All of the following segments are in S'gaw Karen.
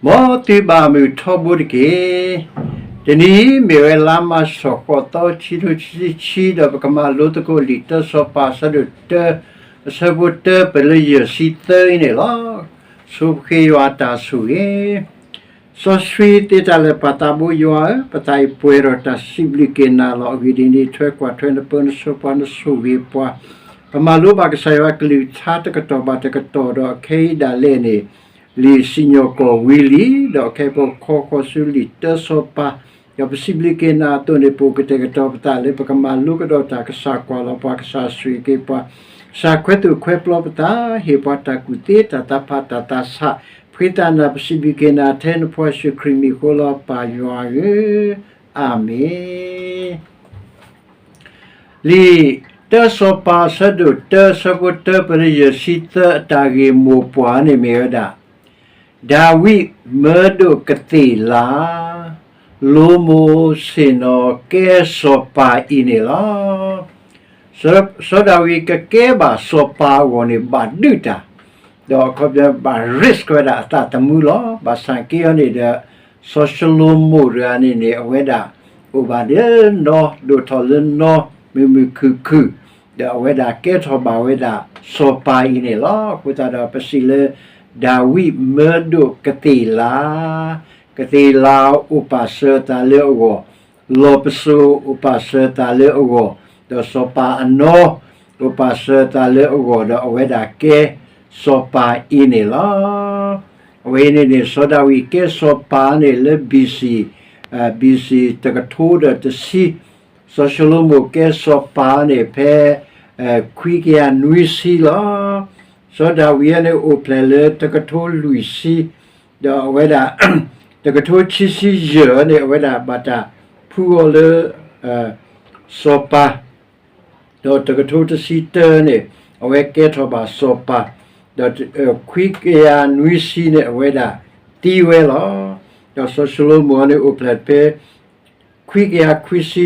မ်သုဘၣ်မုာ်ထီဘိတက့ၢ်. တနံၤအံၤမ့ၢ်ဝဲလါမၢ်ၡး ဃိးသီ ခံထိခံဆံခံ ဒီးပကမၤလိသကိးလံာ်တၢစီၤပၤ အဆၢဒိၣ်တၢ အဆၢဖိတၢ ပလၢယဲၢ်ဆံသၢအံၤန့ၣ်လီၤ. ဆိပဃ့ယွၤအတၢ်ဆိၣ်ဂ့ၤ. စီဆှံသ့တၢ်လၢာ် ပၢ်သးဘိယွၤဧၢ, ပသးအံၤပှဲၤဒီးတၢ်စံးဘျုးက့ၤနၤလီၤ. အဂ့ၢ်ဒ်အံၤ, ထွဲကွၢ်ထွဲနပၢနဆိပှၤ နဆိၣ်ဂ့ၤပှၤ, ပမၤလိဘၣ်ကစၢ်ယွၤအကလုၢ်ကထါတကတီၢ်ဘၣ်တကတီၢ်ဒီး အခဲအံၤဒၣ်လဲာ်န့ၣ် လံာ်စံၣ်ညီၣ်ကွီၢ်ဝံၤလံ, ဒီးခဲအံၤပခီဃီၤဆူလံာ်တၢစီၤပၤ, ဒီးပစံးဘျုးက့ၤနၤအသိးန့ၣ် ပအိၣ်ကတဲာ်ကတီၤပသးလၢပကမၤလိကဒီးတၢ်, ကစၢ်ကွၢ်လီၤပှၤ, ကစၢ်ဆိၣ်ဂ့ၤက့ၤပှၤ, ကစၢ်ခွဲးသူၣ်ခွဲးပျီပသး, ဟ့ၣ်ပှၤတၢ်ကူၣ်သ့, တၢ်သးဖး, တၢ်သးဆး, ပဃ့သးနၤ, ပစံးဘျုးက့ၤနၤထဲနဖိယ့ၣ်ၡူးခရံာ်မံၤအဃိလီၤ ပၢ်ယွၤဧၢ, အၤမ့ၣ်. လံာ်တၢစီၤပၤ အဆၢဒိၣ်တၢ အဆၢဖိတၢ ပလၢယဲၢ်ဆံသၢ အတၢ်ဂ့ၢ်မိၢ်ပှၢ်န့ၣ်မ့ၢ်ဝဲဒၣ်, ဒၤဝံးမၢဒိၣ်ကသ့ၣ်လၤ, လိမိၤဆ့ၣ်နီၤကဲစီၤပၤအံၤန့ၣ်လီၤ. စီၤဒၤဝံးကကဲဘၣ်စီၤပၤအဂီၢ်န့ၣ် ဘၣ်ဒုးတၢ်, ဒီးအခီပညီဘၣ် risk ဝဲဒၣ်အသးသမူလီၤ. ဘၣ်ဆၣ်က့အံၤန့ၣ်ဒီး စီၤၡလိၤမိၣ်တဂၤန့ၣ်န့ၣ် အဝဲဒၣ်အိၣ်ဘၣ်ဒီးနီၢ်, ဒိၣ်ထီၣ်လၢနီၢ်, မုာ်မုာ်ခုၣ်ခုၣ်, ဒီးအဝဲဒၣ်ကဲထီၣ်ဘၣ်ဝဲဒၣ်စီၤပၤအံၤန့ၣ်လီၤ. အဃိသတးဒီးပစံးလၢ ဒၤဝံးမၢဒိၣ်ကသ့ၣ်လၤ, ကသ့ၣ်လၤအိၣ်ပာ်စၢၤအသးလၢအဂီၢ်, လီၢ်ပစိာ်အိၣ်ပာ်စၢၤအသးလၢအဂီၢ်, ဒီးစီၤပၤအနီၢ်အိၣ်ပာ်စၢၤအသးလၢအဂီၢ်, ဒီးအဝဲဒၣ်ကဲစီၤပၤအံၤန့ၣ်လီၤ. အဝဲအံၤန့ၣ်န့ၣ် စီၤဒၤဝံးကဲစီၤပၤန့ၣ်လၢ B C, B C တကထိဒီးတဆံ, စီၤၡလိၤမိၣ်ကဲစီၤပၤန့ၣ်ဖဲ ခွံကယၤနွံဆံလီၤ. စီၤဒၤဝံးအံၤန့ၣ်အိၣ်ဖျဲၣ်လၢတကထိလွံၢ်ဆံ, ဒီးအဝဲဒၣ် တကထိခံဆံယဲၢ်န့ၣ် အဝဲဒၣ်ဘၣ်တၢ်ဖှူအီၤလၢ စီၤပၤ, ဒီးတကထိတဆံတၢန့ၣ် အဝဲကဲထီၣ်ဘၣ်စီၤပၤ, ဒီးခွံကယၤနွံဆံန့ၣ် အဝဲဒၣ်သံဝဲလီၤ. ဒီးစီၤၡလိၤမိၣ်အံၤန့ၣ်အိၣ်ဖျဲၣ်ဖဲ ခွံကယၤခွံဆံတ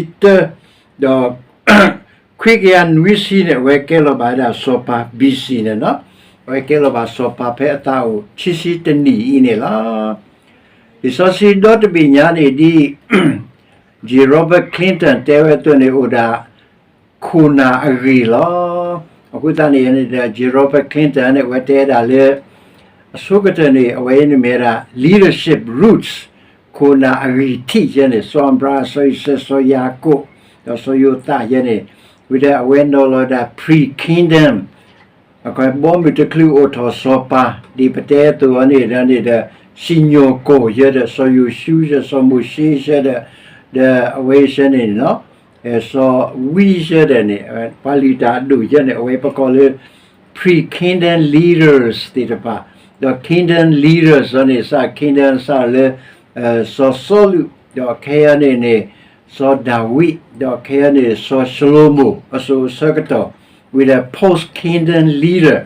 ၢ, ဒီး ခွံကယၤနွံဆံန့ၣ် အဝဲကဲလီၤဘၣ်ဝဲဒၣ်စီၤပၤ B C န့ၣ်လီၤ. အဝဲကဲလီၤဘၣ်စီၤပၤဖဲအသးအိၣ်ခံဆံတနံၣ်အံၤန့ၣ်လီၤ. လံာ်စီဆှံဒီတဘ့ၣ်ညါန့ၣ်ဒ် G Robert Clinton တဲဝဲအသိးန့ၣ် အိၣ်ဒၣ်ခိၣ်နၢ်အဂ့ၢ်လီၤ. အဃိသတးန့ၣ်န့ၣ်ဒီး G Robert Clinton န့ၣ် အဝဲတဲဒၣ်လၢ အဆိကတၢၢ်န့ၣ် အဝဲအံၤန့ၣ်မ့ၢ်ဝဲဒၣ် leadership roots, ခိၣ်နၢ်အဂံၢ်ထံးယဲန့ၣ် စီၤအၤဘြၤဟၣ်, စီၤအံၤစဲး, စီၤယၤကိာ်, ဒီးစီၤယိၤသးယဲန့ၣ်, ဝံၤဒီးအဝဲနီၤလီၤဝဲဒၣ် pre-kingdom အခီ ဘီမုၢ်တချုးအိၣ်ထီၣ်စီၤပၤ ဒ်ပတဲအသိးအံၤန့ၣ်ဒီးန့ၣ်ဒီး စံၣ်ညီၣ်ကွီၢ်ယဲဒီး စီၤယိၤၡူယဲ, စီၤမိၤၡ့ယဲဒီး, ဒီးအဝဲအံၤန့ၣ် စီၤဝံယဲဒီးန့ၣ် ပှၤလုၢ်တၢ်အဒိၣ်ယဲန့ၣ် အဝဲပကိးလၢ pre-kingdom leaders သ့ၣ်တဖၣ်, ဒီး kingdom leaders အံၤန့ၣ် စး kingdom စးလၢ စီၤစီလူး, ဒီးခဲအံၤန့ၣ်န့ၣ် စီၤဒၤဝံး, ဒီးခဲအံၤန့ၣ် စီၤၡလိၤမိၣ် အစိၤအဆၢကတီၢ်, ဝံၤဒီး post-kingdom leader,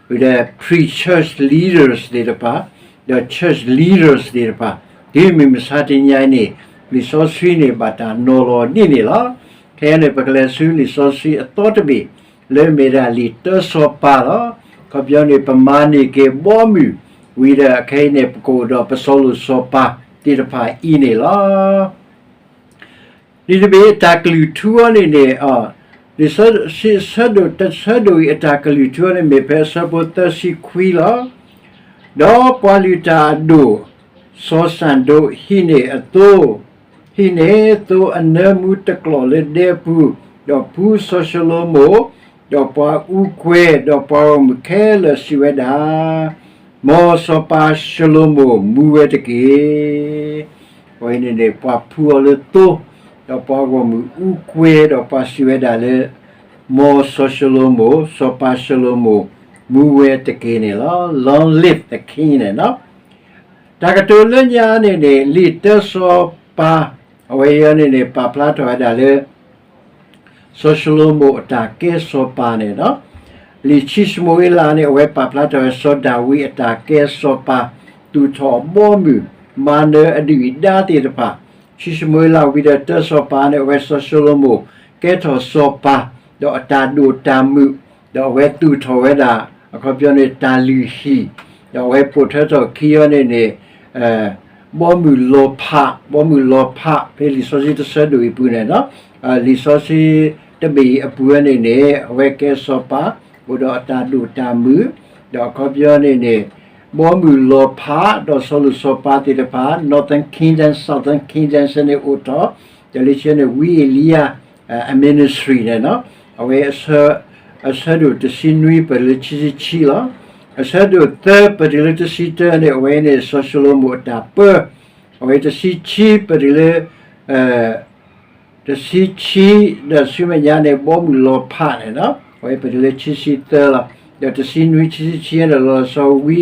ဝံၤဒီး pre-church leaders သ့ၣ်တဖၣ်, ဒီး church leaders သ့ၣ်တဖၣ်, တုၤမုၢ်မဆါတနံၤအံၤန့ၣ် လံာ်စီဆှံန့ၣ် ဘၣ်တၢ်နီၤလီၤဒ်န့ၣ်လီၤ. ခဲအံၤန့ၣ် ပကလဲၤဆူလံာ်စီဆှံအသီတဘ့ၣ် လၢမ့ၢ်ဒၣ်လံာ်တၢစီၤပၤလီၤ. အခီပညီန့ၣ် ပမၤန့ၢ်က့ၤဘီမုၢ်, ဝံၤဒီးခဲအံၤန့ၣ် ပကအိၣ်ဒီးပစီၤလိၣ်စီၤပၤသ့ၣ်တဖၣ်အံၤန့ၣ်လီၤ. လံာ်တဘ့ၣ်အတၢ်ကလုၢ်ထူအံၤန့ၣ်န့ၣ် လံာ်စီဆှံအဆၢဒိၣ်တဆၢဒိၣ်အံၤအတၢ်ကလုၢ်ထူအံၤန့ၣ် မ့ၢ်ဖဲအဆၢဖိသၢဆံခွံလီၤ. ဒီးပှၤလုၢ်တၢ်အဒိၣ် စီၤစၤဒိး ဟံးန့ၢ်အသိ ဟံးန့ၢ်သိအနၢမူတကျိာ်လၢဒဲပူၤ, ဒီးဖှူစီၤၡလိၤမိၣ်, ဒီးပှၤအူကွဲၤ, ဒီးပှၤဂီၢ်မုၢ်ခဲလၢာ်စံးဝဲဒၣ်, မ်စီၤပၤၡလိၤမိၣ်မူဝဲတက့ၢ်. အဝဲန့ၣ်န့ၣ် ပှၤဖှူအီၤလၢသိ, ဒီးပှၤဂီၢ်မုၢ်အူကွဲၤ, ဒီးပှၤစံးဝဲဒၣ်လၢ မ်စီၤၡလိၤမိၣ်, စီၤပၤၡလိၤမိၣ် မူဝဲတက့ၢ်န့ၣ်လီၤ. Long live the king န့ၣ်လီၤ. တၢ်ကတိၤလၢညါန့ၣ်န့ၣ် လံာ်တၢစီၤပၤ အဝဲအံၤန့ၣ်န့ၣ် ပာ်ဖျါထီၣ်ဝဲဒၣ်လၢ စီၤၡလိၤမိၣ်အတၢ်ကဲစီၤပၤန့ၣ်လီၤ. လံာ်ခံၡမူၤအ့လးန့ၣ် အဝဲပာ်ဖျါထီၣ်ဝဲစီၤဒၤဝံးအတၢ်ကဲစီၤပၤ, သူၣ်ထီၣ်ဘီမုၢ်, မၤနၢၤအဒုၣ်အဒါသ့ၣ်တဖၣ်. ခံၡမူၤအ့လးဝံၤဒီးတၢစီၤပၤန့ၣ် အဝဲစီၤၡလိၤမိၣ် ကဲထီၣ်စီၤပၤ, ဒီးအတၢ်ဒိၣ်တၢ်မုၢ်, ဒီးအဝဲသူၣ်ထီၣ်ဝဲဒၣ် အခီပညီန့ၣ် တၢ်လုၢ်ဟံၣ်, ဒီးအဝဲပိာ်ထွဲထီၣ်ခံအံၤန့ၣ်န့ၣ် ဘီမုၢ်လီၤဖး, ဘီမုၢ်လီၤဖး ဖဲလံာ်စီဆှံတဆၢဒိၣ်အံၤအပူၤန့ၣ်, လံာ်စီဆှံတဘ့ၣ်အံၤအပူၤန့ၣ်န့ၣ် အဝဲကဲစီၤပၤ အိၣ်ဒီးအတၢ်ဒိၣ်တၢ်မုၢ်, ဒီးအခီပညီန့ၣ်န့ၣ် ဘီမုၢ်လီၤဖး ဒီးစီၤလိာ်စီၤပၤသ့ၣ်တဖၣ် Northern Kingdom, Southern Kingdom န့ၣ်အိၣ်ထီၣ်, ဒီးလၢခံန့ၣ် ဝံအ့လံယၤ အ ministry န့ၣ်, အဝဲ အဆၢဒိၣ်တဆံနွံပၢၢ်တုၤလၢခံဆံခံလီၤ. အဆၢဒိၣ်သၢပၢၢ်တုၤလၢတဆံတၢန့ၣ် အဝဲန့ၣ် စီၤၡလိၤမိၣ်အတၢ်ပၢ, အဝဲတဆံခံပၢၢ်တုၤလၢ တဆံခံ, ဒီးဆူမဲာ်ညါန့ၣ် ဘီမုၢ်လီၤဖးန့ၣ်, အဝဲပၢၢ်တုၤလၢခံဆံသၢလီၤ. ဒီးတဆံနွံ ခံဆံခံန့ၣ် လီၤဆီဝံ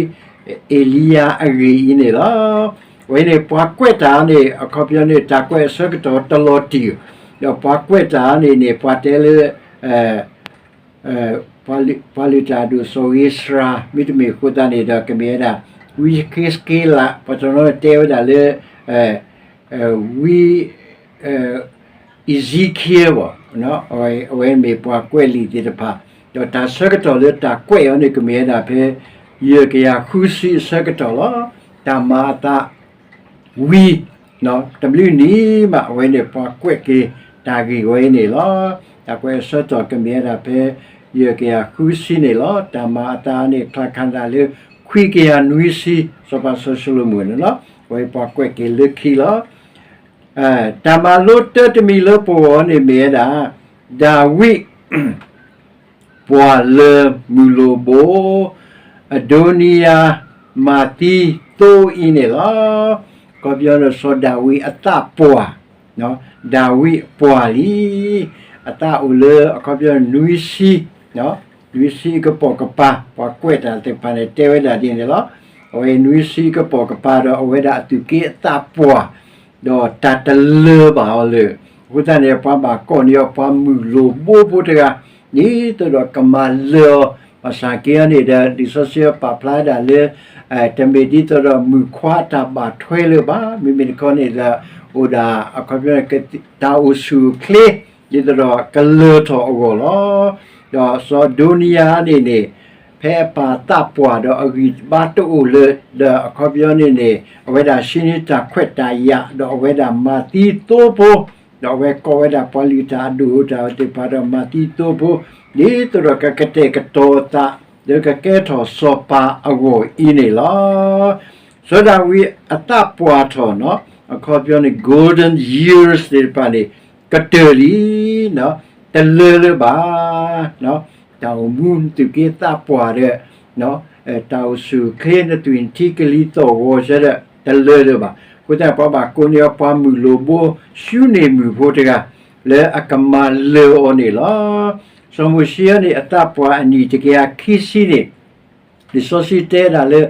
အ့လံယၤအဂ့ၢ်အံၤန့ၣ်လီၤ. အဝဲန့ၣ်ပှၤကွဲးတၢ်န့ၣ် အခီပညီန့ၣ် တၢ်ကွဲးအဆၢကတီၢ်တလီၤတံၢ်, ဒီးပှၤကွဲးတၢ်န့ၣ်န့ၣ် ပှၤတဲလၢ ပှၤလုၢ်တၢ်အဒိၣ်စီၤဧ့စြၤ မ့တမ့ၢ်အဃိသတးန့ၣ်ဒီး ကမ့ၢ်ဝဲဒၣ် ဝံယဃ့းစက့လး ပှၤတနီၤတဲဝဲဒၣ်လၢ ဝံ အံးစံခံဘၣ်, အဝဲမ့ၢ်ပှၤကွဲးလံာ်သ့ၣ်တဖၣ်, ဒီးတၢ်ဆၢကတီၢ်လၢတၢ်ကွဲးအီၤန့ၣ် ကမ့ၢ်ဝဲဒၣ်ဖဲ ယဲၢ်ကယၤဃုဆံအဆၢကတီၢ်လီၤ. တၢ်မၤအသး ဝံ တဘျုးနံၣ်မး အဝဲန့ၣ်ပှၤကွဲးက့ၤတၢ်ဂ့ၢ်ဝဲအံၤန့ၣ်လီၤ. တၢ်ကွဲးအဆၢကတီၢ်ကမ့ၢ်ဝဲဒၣ်ဖဲ ယဲၢ်ကယၤဃုဆံန့ၣ်လီၤ. တၢ်မၤအသးန့ၣ် ချၢခးဒၣ်လၢ ခွံကယၤနွံဆံ စီၤပၤစီၤၡလိၤမိၣ်န့ၣ်လီၤ. အဝဲပှၤကွဲးက့ၤလၢခံလီၤ. တၢ်မၤလိတၢတမံၤလၢပဂီၢ်န့ၣ်မ့ၢ်ဝဲဒၣ် ဒၤဝံး ပှၢ်လၢမုၢ်လိၣ်ဘိ, အဒိနံယၤ မၤသံသိအံၤန့ၣ်လီၤ. ခီပညီန့ၣ် စီၤဒၤဝံးအသးပှၢ်, ဒၤဝံးပှၢ်လံ, အသးအိၣ်လၢအခီပညီနွံဆံ, နွံဆံကပိာ်ကပၤ ပှၤကွဲးတၢ်သ့ၣ်တဖၣ်န့ၣ် တဲဝဲဒၣ်ဒ်န့ၣ်လီၤ. အဝဲနွံဆံကပိာ်ကပၤဒီး အဝဲဒၣ်အသူၣ်က့အသးပှၢ် ဒီးတၢ်တလၢၤဘၣ်အီၤလၢၤ. အဃိသတးန့ၣ် ပှၤဘၣ်ကိးန့ၢ်အီၤပှၤမုၢ်လိၣ်ဘိဖိတဂၤ, ဒ်သိးဒီးကမၤလၢၤအီၤ, ဘၣ်ဆၣ်က့အီၤန့ၣ်ဒီး လံာ်စီဆှံပာ်ဖျါဒၣ်လၢ တမ့ၢ်ဒ်သိးဒီးမုၣ်ခွါအတၢ်ဘၣ်ထွဲလၢၤဘၣ်, မ့မ့ၢ်တခီန့ၣ်ဒီး အိၣ်ဒၣ်အခီပညီ တၢ်အိၣ်ဆူၣ်အိၣ်ချ့ ဒ်သိးဒီးကလၢၤထီၣ်အဂီၢ်လီၤ. ဒီးစီၤဒိနံယၤန့ၣ်န့ၣ် ဖဲအပၢ်သးပှၢ်ဒီးအဂံၢ်ဘါတအိၣ်လၢၤ ဒီးအခီပညီန့ၣ်န့ၣ် အဝဲဒၣ်ဟံးန့ၢ်တၢ်ခွဲးတၢ်ယာ် ဒီးအဝဲဒၣ်မၤသံသိဖိ, ဒီးအဝဲကိးဝဲဒၣ်ပှၤလုၢ်တၢ်အဒိၣ်တၢ်အီၤသ့ၣ်တဖၣ်ဒီးမၤသံသိဖိ, ဒ်သိးဒီးကကတဲာ်ကတီၤသး လၢကကဲထီၣ်စီၤပၤအဂီၢ်အံၤန့ၣ်လီၤ. စီၤဒၤဝံးအသးပှၢ်ထီၣ်န့ၣ် အခီပညီန့ၣ် golden years သ့ၣ်တဖၣ်န့ၣ် ကတၢၢ်လံ, တလၢၤလၢၤဘၣ်. တၢ်အိၣ်မူနသူၣ်က့သးပှၢ်ဒီး တၢ်အိၣ်ဆူၣ်အိၣ်ချ့ နသွံၣ်နထံကလံၤသီၣ်ဂီၤဆၢဒီး တလၢၤလၢၤဘၣ်. အဃိသတး ပှၤဘၣ်ကိးန့ၢ်အီၤပှၤမုၢ်လိၣ်ဘိ ၡူန့ၢ်မုၣ်ဖိတဂၤ လၢအကမၤလၢၤအီၤန့ၣ်လီၤ. စီၤမိၤၡ့အံၤန့ၣ် အသးပှၢ်အနံၣ်တကယၤခံဆံန့ၣ် လံာ်စီဆှံတဲဒၣ်လၢ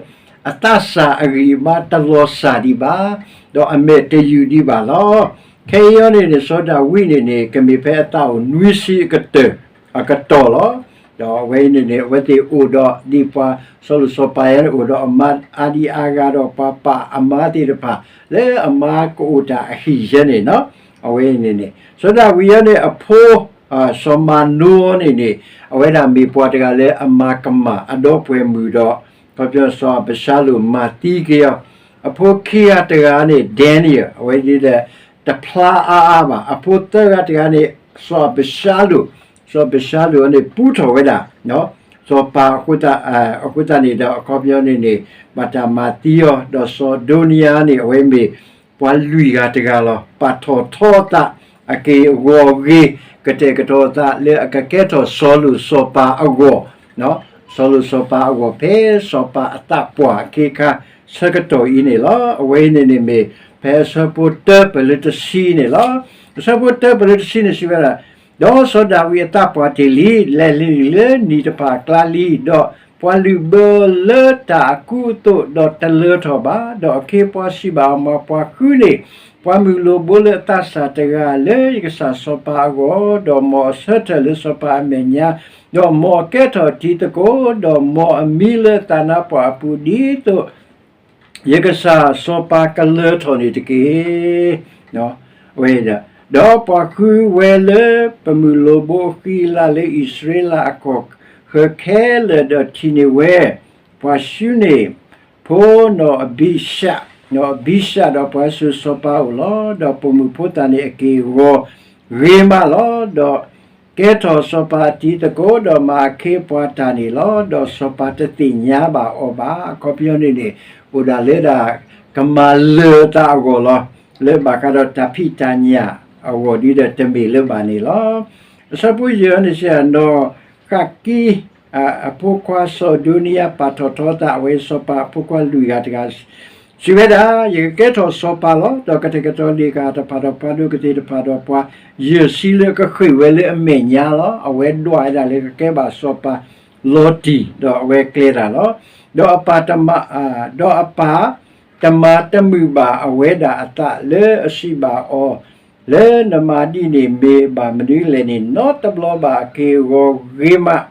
အသးစၢ်အဂံၢ်အဘါတလီၤစၢ်ဒံးဘၣ်, ဒီးအမဲာ်တယုၢ်ဒံးဘၣ်လီၤ. ခဲအံၤအံၤန့ၣ်န့ၣ် စီၤဒၤဝံးန့ၣ်န့ၣ် ကမ့ၢ်ဖဲအသးအိၣ်နွံဆံအကတၢၢ် အကတီၢ်လီၤ. ဒီးအဝဲအံၤန့ၣ်န့ၣ် အဝဲသ့ၣ်အိၣ်ဒီးဒ်ပှၤစီၤလိာ်စီၤပၤယၤန့ၣ် အိၣ်ဒီးအမါအါဒံအါဂၤဒီးပှၤပာ်အမါသ့ၣ်တဖၣ် လၢအမါကအိၣ်တၢ်အဟံၣ်ယဲန့ၣ်လီၤ. အဝဲအံၤန့ၣ်န့ၣ် စီၤဒၤဝံးအံၤန့ၣ် အဖိ စီၤမၤနိအံၤန့ၣ်န့ၣ် အဝဲဒၣ်မ့ၢ်ပှၤတဂၤလၢအမၤကမၣ်အဒီပုၢ်ဝဲၢ်မုၣ်ဒီး ခီပညီစီၤအၤဘၡါလိၣ်မၤသံက့ၤအီၤ, အဖိခံဂၤတဂၤန့ၣ် ဒဲနံယၣ် အဝဲဒ်လဲၣ် တဖျါအါအါဘၣ်, အဖိသၢဂၤတဂၤန့ၣ် စီၤအၤဘၡါလိၣ်, စီၤအၤဘၡါလိၣ်အံၤန့ၣ် ပူထီၣ်ဝဲဒၣ် စီၤပၤ အဃိသတးန့ၣ်ဒီး အခီပညီန့ၣ်န့ၣ် ဘၣ်တၢ်မၤသံအီၤ, ဒီးစီၤဒိနံယၤန့ၣ် အဝဲမ့ၢ်ပှၤလွံၢ်ဂၤတဂၤလီၤ. ပာ်ထီၣ်ထီအသး အက့ၢ်အဂီၤအဂ့ၤ, ကတဲာ်ကတီၤအသးလၢအကကဲထီၣ်စီၤလိၣ်စီၤပၤအဂီၢ်, စီၤလိၣ်စီၤပၤအဂီၢ် ဖဲစီၤပၤအသးပှၢ်အခ့အခါ ဆၢကတီၢ်အံၤန့ၣ်လီၤ. အဝဲအံၤန့ၣ်န့ၣ်မ့ၢ် ဖဲအဆၢဖိတၢပၢၢ်လၢတဆံန့ၣ်လီၤ. အဆၢဖိတၢပၢၢ်လၢတဆံန့ၣ်စံးဝဲဒၣ်, ဒီးစီၤဒၤဝံးအသးပှၢ်တ့ၢ်လံ, လဲၤလံလၢနံၣ်တဖၣ်အကျါလံ, ဒီးပှၤလုၢ်ဘၢအီၤလၢတၢ်အကူအသိး, ဒီးတလၢထီၣ်ဘၣ်. ဒီးအခ့အပှၤစံးဘၣ်အီၤ, မ်ပှၤဃုန့ၢ် ပှၤမုၢ်လိၣ်ဘိလၢအသးစၢ်တဂၤ လၢယကစၢ်စီၤပၤအဂီၢ်, ဒီးမ်အဆၢထၢၣ်လၢစီၤပၤအမဲာ်ညါ, ဒီးမ်အကဲထီၣ်တံၤသကိး, ဒီးမ်အမံလၢသးနါပှၢ်အပူၤ, ဒ်သိး ယကစၢ်စီၤပၤကလၢထီၣ်န့ၣ်တက့ၢ်. ဝဲ, ဒီးပှၤဃုဝဲလၢပမုၢ်လိၣ်ဘိအဃံအလၤလၢအံၣ်စရ့လးအကီၢ်ဃၢၤခဲလၢာ်, ဒီးထံၣ်န့ၢ်ဝဲ ပှၤၡူန့ၣ်ဖိနီၢ်အဘံၡး ဒီးအဘံၡၢၣ်ဒီးပှၤစူၢ်စီၤပၤအိၣ်လီၤ. ဒီးပိာ်မုၣ်ဖိသၣ်န့ၣ်အက့ၢ်အဂီၤဂ့ၤမးလီၤ. ဒီးကဲထီၣ်စီၤပၤအတံၤသကိး ဒီးမၤအခ့အပှၤတၢ်န့ၣ်လီၤ. ဒီးစီၤပၤတသ့ၣ်ညါဘၣ်အီၤဘၣ်. အခီပညီန့ၣ်န့ၣ် အိၣ်ဒၣ်လၢဒၣ်ကမၤလၢာ်အသးအဂီၢ်လီၤ. လၢဘၣ်ဃးဒီးတၢ်ဖံးတၢ်ညၣ်အဂီၢ်ဒီးတမ့ၢ်လၢၤဘၣ်န့ၣ်လီၤ. အဆၢဖိယဲၢ်န့ၣ်စံး နီၢ်ဃးကံ အဖိခွါစီၤဒိနံယၤပာ်ထီၣ်ထီအသး အဝဲစီၤပၤအဖိခွါလွံၢ်ဂၤတဂၤ စံးဝဲဒၣ်, ယကကဲထီၣ်စီၤပၤလီၤ. ဒီးကတဲာ်ကတီၤလံာ်ဂၤတဖၣ်ဒီးပှၤဒိၣ်ကသ့ၣ်တဖၣ်ဒီးပှၤယဲၢ်ဆံလၢကဃ့ၢ်ဝဲလၢအမဲာ်ညါလီၤ. အဝဲဒွးဝဲဒၣ်လၢကကဲဘၣ်စီၤပၤလီၤတံၢ် ဒီးအဝဲကျဲတၢ်လီၤ. ဒီးအပၢ်တမၤ ဒီးအပၢ်တမၤတမုာ်ဘၣ်အဝဲဒၣ်အသးလၢအစံးဘၣ်အီၤ လၢနမၤဒ်န့ၣ်မ့ၢ်ဘၣ်မနုၤလဲၣ်န့ၣ် နီတဘျီဘၣ် အက့ၢ်အဂီၤဂ့ၤမး